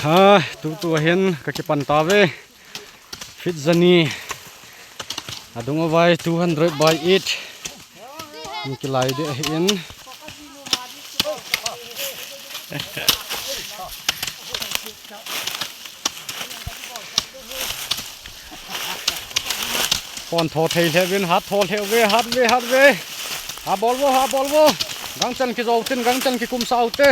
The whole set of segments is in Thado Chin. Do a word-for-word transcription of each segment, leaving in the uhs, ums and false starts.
Ha, tutu ahin kakipan tave. Feet jani. Adung avai two hundred by eight. Kilai ding ahin. Phone tho thei lheh uvin, hat tho lheh uve, hat ve, hat ve. Ha bol vo, ha bol vo. Gangchan kijou tin, gangchan kikum sau te.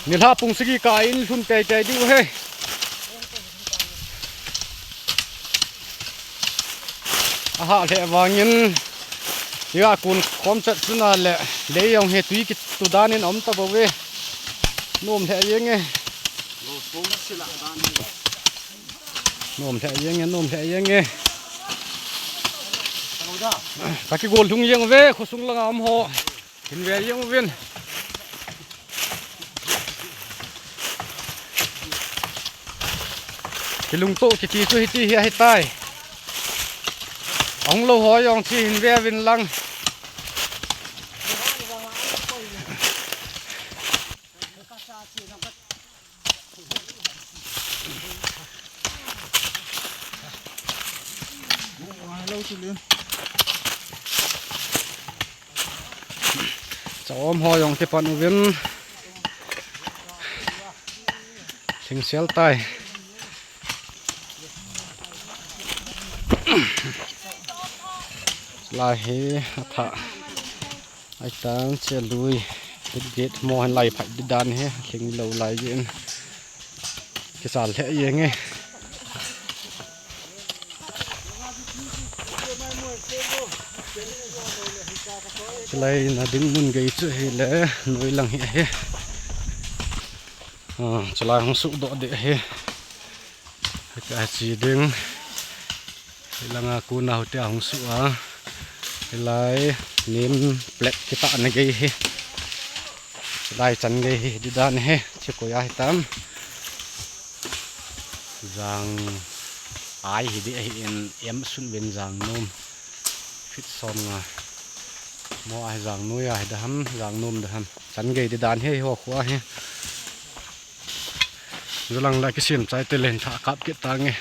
Nilhah pung sagi kah in lhun teitei diu ahi. Aha lheh vangin, tia kun khom chat chuna le, lei jong hi tui kitu danin aum tabouve. Nom lheh jenge. Nom lheh jenge, nom lheh jenge. Kakigol lhung jeng uve, khosung langa um ho. Hin ve jeng uvin. Kilungto kiti chu hiti hi ahitai. Ahung lou ho jong chu hin ve uvin lang. Cha um ho jong kipan uvin. Thingsel tai. Lai hi athah. Aitang che lui. Hit gate mo hen lai phat ding dan hi. Thing lou lai jin. Kisal lheh jenge. Chulai na ding mun gei chu hile, noi lang hi ahi. Ah, chulai hung suh doh ding ahi. Ka chi ding. Hilanga kona hute ahung suh a. Hilai name plate kitahna gei hi. Hilai chan gei hi, ding dan hi. Che koi a hitam. Jang ai hi ding ahin, em sun ven jang nom. Feet som nga. Mo ai jang noi a hi ding ham, jang nom ding ham. Chan gei ding dan hi ho khu ahi. Jalang la kisem chai te len tha kap kit tange.